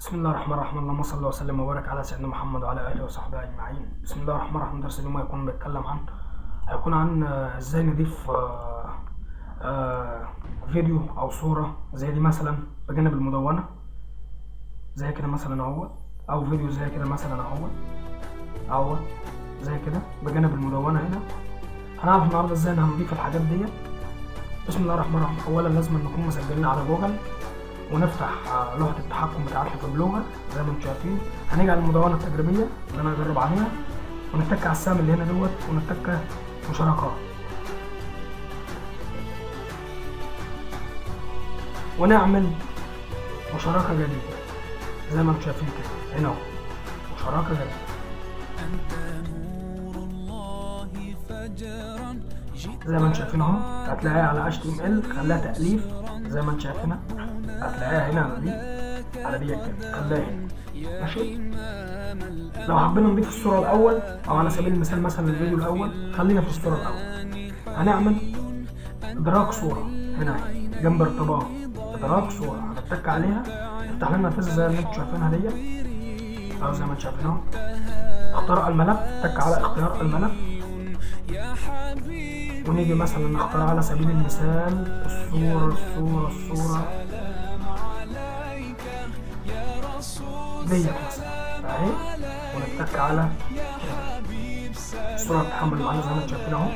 بسم الله الرحمن الرحيم، اللهم صل وسلم وبارك على سيدنا محمد وعلى اله وصحبه اجمعين. بسم الله الرحمن الرحيم. درس اليوم هيكون بيتكلم عن هيكون عن ازاي نضيف فيديو او صورة زي دي مثلا بجانب المدونة زي كده مثلا اهو، او فيديو زي كده مثلا اهو اهو زي كده بجانب المدونة هنا. هنعرف النهارده ازاي ان هنضيف الحاجات دي. بسم الله الرحمن الرحيم. اولا لازم نكون مسجلين على جوجل ونفتح لوحة التحكم بتاعتنا في بلوجر. زي ما انتم شايفين هنيجي على المدونة التجريبية اللي انا هجرب عليها، ونتك على السهم اللي هنا دوت، ونتك مشاركات، ونعمل مشاركة جديدة زي ما انتم شايفين كده هنا اهو، مشاركة جديدة. أنت نور الله فجرا جئت زي ما انتم شايفين اهو، هتلاقيها على HTML، خليها تأليف زي ما انتم شايفينها، هتلاقيها هنا على دي، على دي كده، خليها هنا ماشي. لو حبينا نضيف الصورة الأول أو على سبيل المثال مثلا الفيديو الأول، خلينا في الصورة الأول. هنعمل إدراج صورة هنا جنب ارتباط، إدراج صورة، هنتك عليها تفتح لنا نافذة زي اللي انتم شايفينها دي أو زي ما انتم شايفين اهو. اختار الملف، تك على اختيار الملف، ونيجي مثلا نختار على سبيل المثال الصورة الصورة الصورة ديت مثلا اهي، ونتك على الصورة تتحمل معانا زي ما انتم شايفين اهو.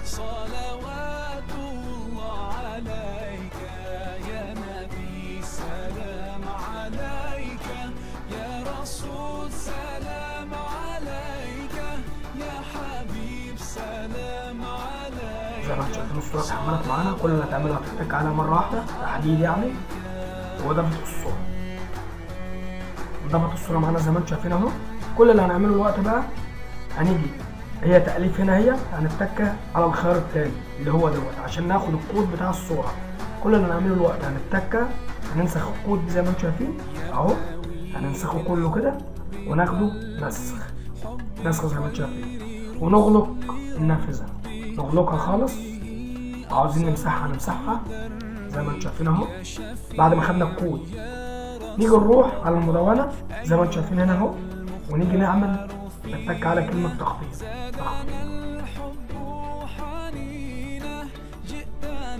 صلوات الله عليك يا نبي، سلام عليك يا رسول، سلام عليك يا حبيب، سلام عليك. زي ما انتم شايفين الصورة اتحملت معانا. كل اللي هتعمله هتتك عليها مرة واحدة تحديد يعني، وضافت الصورة، ضافت الصورة معانا زي ما انتم شايفين اهو. كل اللي هنعمله الوقت بقى هنيجي هي تأليف هنا، هي هنتك على الخيار التاني اللي هو دوت عشان ناخد الكود بتاع الصورة. كل اللي هنعمله الوقت هنتك هننسخ الكود زي ما انتم شايفين اهو، هننسخه كله كده وناخده نسخ نسخ زي ما انتم شايفين، ونغلق النافذة، نغلقها خالص. عاوزين نمسحها نمسحها زي ما انتم شايفين اهو. بعد ما خدنا الكود نيجي نروح على المدونة زي ما انتم شايفين هنا اهو، ونيجي نعمل نتك على كلمة تخطيط تخطيط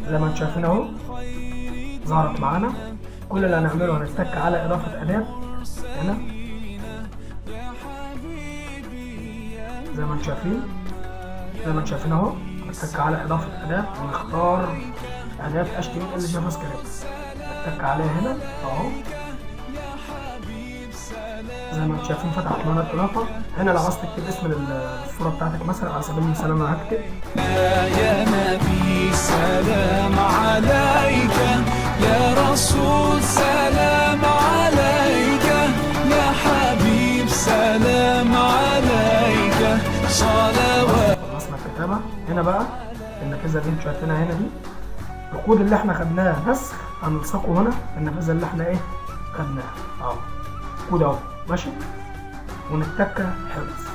زي ما انتم شايفين اهو، ظهرت معانا. كل اللي هنعمله هنتك على إضافة أداة هنا زي ما انتم شايفين، زي ما انتم شايفين اهو، نتك على إضافة أداة ونختار أداة HTML JavaScript، نتك عليها هنا اهو زي ما انتم شايفين فتحت معانا الإضافة. هنا لو عاوز تكتب اسم للصورة بتاعتك مثلا، على سبيل المثال أنا هكتب يا نبي سلام عليك يا رسول، سلام عليك يا حبيب، سلام عليك صلوات. خلصنا الكتابة. هنا بقى النافذة اللي انتم شايفينها هنا دي الكود اللي احنا خدناه نسخ هنلصقه هنا في النافذة اللي احنا ايه خدناها اهو، كود اهو ماشي، ونتك حفظ.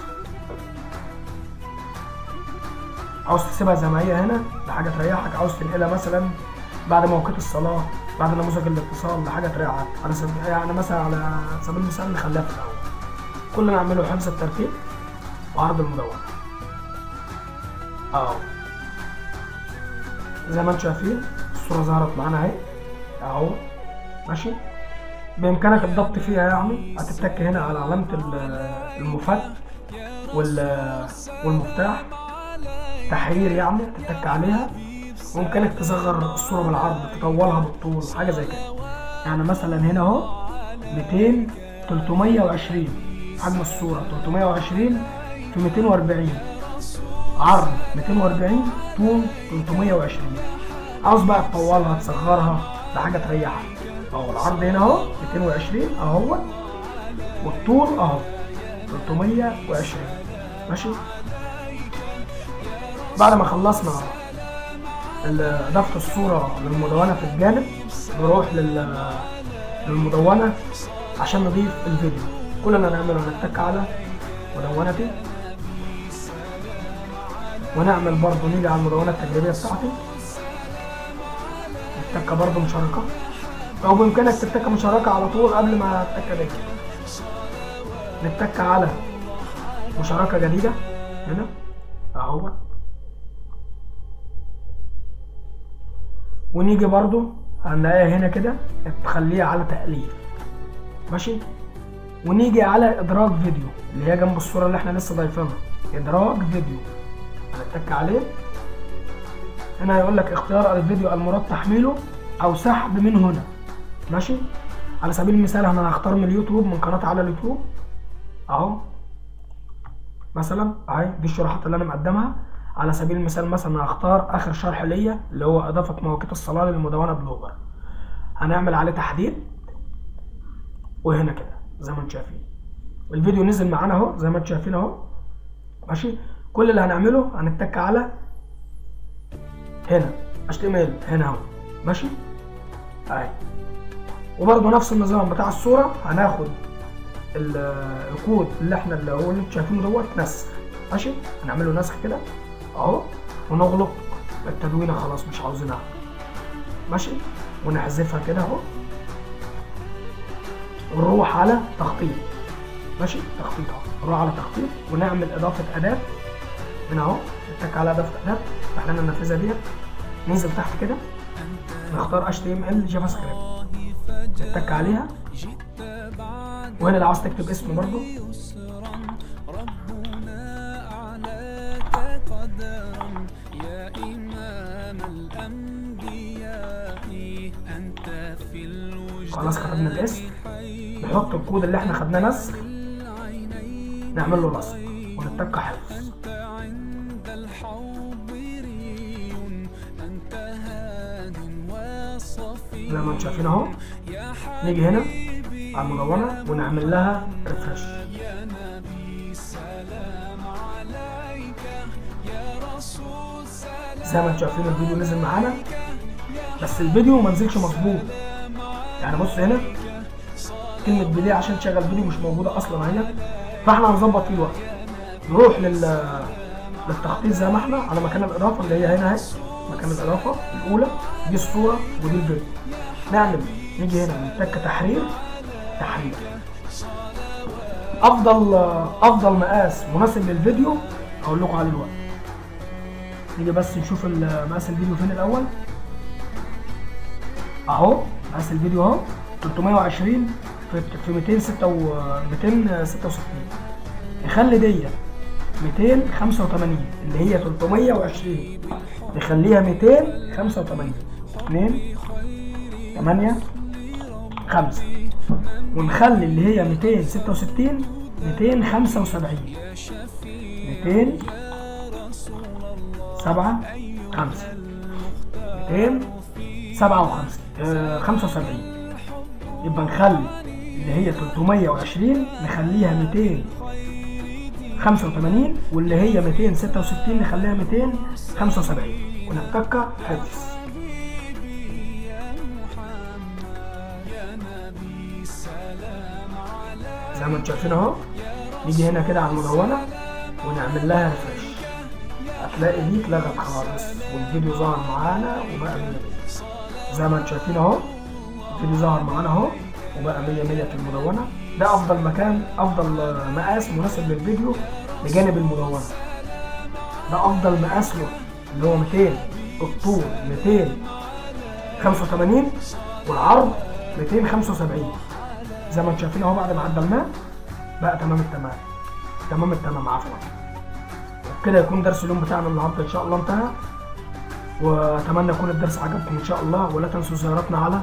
عاوز تسيبها زي ما هي هنا لحاجة تريحك، عاوز تنقلها مثلا بعد مواقيت الصلاة، بعد نموذج الاتصال، لحاجة تريحك، على سبيل يعني مثلا على سبيل المثال نخليها في الأول. كل اللي نعمله حفظ الترتيب وعرض المدونة اهو زي ما انتم شايفين الصورة ظهرت معانا اهي اهو ماشي. بإمكانك الضبط فيها يعني، هتتك هنا على علامة المفك والمفتاح تحرير يعني، تتك عليها، وإمكانك تصغر الصورة بالعرض، تطولها بالطول، حاجة زي كده يعني. مثلا هنا اهو 200 320 حجم الصورة، 320 في 240 عرض، 240 طول 320. عاوز بقى تطولها تصغرها لحاجة تريحك اهو، العرض هنا اهو 220 اهو، والطول اهو 320 ماشي. بعد ما خلصنا إضافة الصورة للمدونة في الجانب، نروح للمدونة عشان نضيف الفيديو. كل اللي هنعمله هنتك على مدونتي، ونعمل برضو نيجي على المدونة التجريبية بتاعتي، نتك برضو مشاركة، او بامكانك تتك مشاركة على طول قبل ما تتك دي. نتك على مشاركة جديدة هنا اهو، ونيجي برضو هنلاقيها هنا كده تخليها على تأليف. ماشي، ونيجي على ادراج فيديو اللي هي جنب الصورة اللي احنا لسه ضايفينها، ادراج فيديو هنتك عليه. هنا هيقول لك اختيار الفيديو المراد تحميله او سحب من هنا. ماشي، على سبيل المثال انا هختار من اليوتيوب، من قناة على اليوتيوب اهو مثلا، اهي دي الشروحات اللي انا مقدمها. على سبيل المثال مثلا هختار اخر شرح ليا اللي هو اضافه مواقيت الصلاة للمدونه بلوجر، هنعمل عليه تحديد، وهنا كده زي ما انتم شايفين الفيديو نزل معانا اهو زي ما انتم شايفين اهو. ماشي، كل اللي هنعمله هنتك على هنا HTML هنا اهو. ماشي اهي، وبرده نفس النظام بتاع الصورة، هناخد الكود اللي احنا اللي هو اللي انتم شايفينه دوت نسخ. ماشي، هنعمله نسخ كده اهو، ونغلق التدوينه خلاص مش عاوزينها. ماشي، ونحذفها كده اهو، ونروح على تخطيط. ماشي، تخطيط اهو، نروح على تخطيط ونعمل اضافه اداه من اهو، نتك على اضافه اداه، احنا النافذة ديت، ننزل تحت كده نختار HTML JavaScript، نتك عليها، وهنا لو عاوز تكتب اسم برضو خلاص كتبنا الاسم، نحط الكود اللي احنا خدناه نسخ، نعمل له لصق ونتك حفظ. زي ما انتم شايفين اهو. نيجي هنا على المدونة ونعمل لها ريفرش. زي ما انتم شايفين الفيديو نزل معانا، بس الفيديو ما نزلش مظبوط. يعني بص هنا كلمة play عشان تشغل فيديو مش موجودة أصلا اهي، فاحنا هنظبط فيه الوقت. نروح للتخطيط زي ما احنا على مكان الإضافة اللي هي هنا اهي، مكان الإضافة الأولى، دي الصورة ودي الفيديو. نعمل نيجي هنا نتك تحرير، تحرير. أفضل مقاس مناسب للفيديو هقول لكم عليه الوقت. نيجي بس نشوف مقاس الفيديو فين الأول. أهو مقاس الفيديو أهو 320 في 266. نخلي دي 285 اللي هي 320، نخليها 285، 2 8 5، ونخلي اللي هي 266 275، 2 7 5، 257 75. يبقى نخلي اللي هي 320 نخليها 285، واللي هي 266 نخليها 275، ونتكة حفظ. زي ما انتم شايفين اهو. نيجي هنا كده على المدونة ونعمل لها ريفرش، هتلاقي دي اتلغت خالص والفيديو ظهر معانا وبقى 100 100. زي ما انتم شايفين اهو الفيديو ظهر معانا اهو وبقى 100 100 في المدونة. ده افضل مكان، افضل مقاس مناسب للفيديو لجانب المدونة. ده افضل مقاس له اللي هو 200 الطول 285 والعرض 275. زي ما انتم شايفين اهو بعد ما عدلناه بقى تمام التمام، تمام التمام عفوا. وبكده يكون درس اليوم بتاعنا النهارده ان شاء الله انتهى، واتمنى يكون الدرس عجبكم ان شاء الله. ولا تنسوا زيارتنا على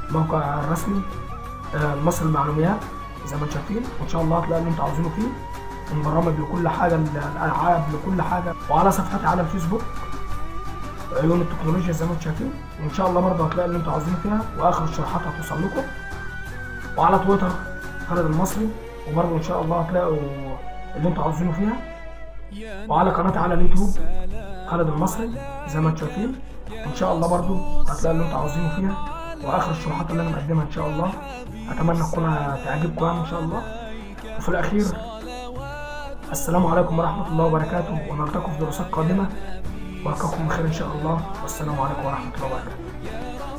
الموقع الرسمي مصر المعلومات زي ما انتم شايفين، وان شاء الله هتلاقوا اللي انتم عاوزينه فيه من برامج لكل حاجة، الالعاب لكل حاجة، وعلى صفحتي على الفيسبوك عيون التكنولوجيا زي ما انتم شايفين، وان شاء الله برضه هتلاقوا اللي انتم عاوزينه فيها، واخر الشروحات هتوصل لكم. وعلى تويتر خالد المصري، وبرضه ان شاء الله هتلاقوا اللي انتم عاوزينه فيها. وعلى قناتي على اليوتيوب خالد المصري زي ما انتم شايفين، وان شاء الله برضه هتلاقوا اللي انتم عاوزينه فيها، واخر الشروحات اللي انا مقدمها ان شاء الله. اتمنى تكون تعجبكم يعني ان شاء الله. وفي الاخير السلام عليكم ورحمة الله وبركاته، ونلتقي في دروسات قادمة، والقاكم بخير ان شاء الله، والسلام عليكم ورحمة الله وبركاته.